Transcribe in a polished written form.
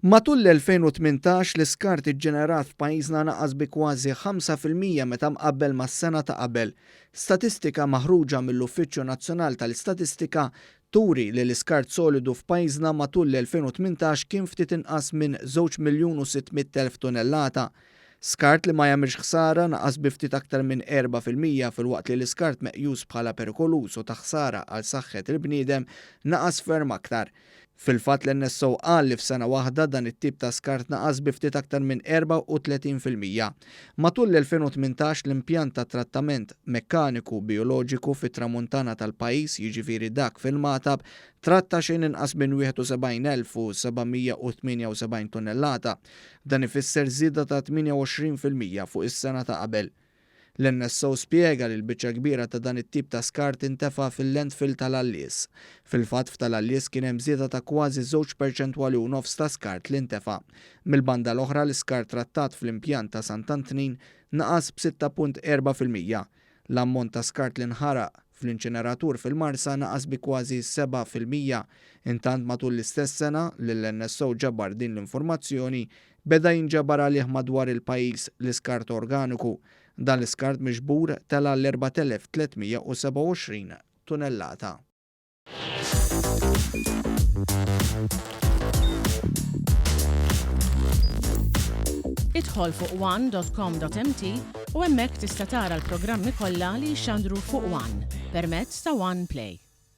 Matul l-2018 l-iskart iġġenerat f'pajjiżna naqas bi kważi 5% meta mqabbel mas-sena ta' qabel. Statistika maħruġa mill-Uffiċċju Nazzjonal tal-Istatistika turi li l-iskart solidu f'pajjiżna matul l-2018 kien ftit inqas minn żewġ miljun u 600,000 tunellata. Skart li ma jagħmilx ħsara naqas bi ftit aktar minn 4% filwaqt li l-iskart meqjus bħala perikoluż u ta' ħsara għal saħħet il-bniedem naqas ferm aktar. Fil-fatt l-NSO qal li f'sena waħda dan it-tip ta' skart naqas bi ftit aktar minn 34%. Matul l-2018 l-impjant ta' trattament mekkaniku bijoloġiku fit-Tramuntana tal-pajjiż, jiġifieri dak fil-Magħtab, tratta xejn inqas minn 71,778 tunnellata. Dan ifisser żieda ta' 28% fuq is-sena ta' qabel. L-NSO spjega li l-biċċa l-kbira ta' dan it-tip ta' skart intefa' fil-landfill tal-Għallies. Fil-fatt f'tal-Għallies kien hemm żieda ta' kważi żewġ perċentwali u nofs ta' skart li ntefa'. Mill-banda l-oħra l-iskart trattat fl-impjant ta' Sant'Antnin naqas b'6.4%. L-ammont ta' skart li nħaraq fl-inċineratur fil-Marsa naqas bi kważi 7%. Intant matul l-istess sena li l-NSO ġabar din l-informazzjoni, beda jinġabar għalih madwar il-pajjiż l-iskart organiku. Dan l-iskart miġbur tela' l-4,327 tunellata. Idħol fuq one.com.mt u hemmhekk tista' tara l-programmi kollha li jixxandru fuq One permezz ta' One Play.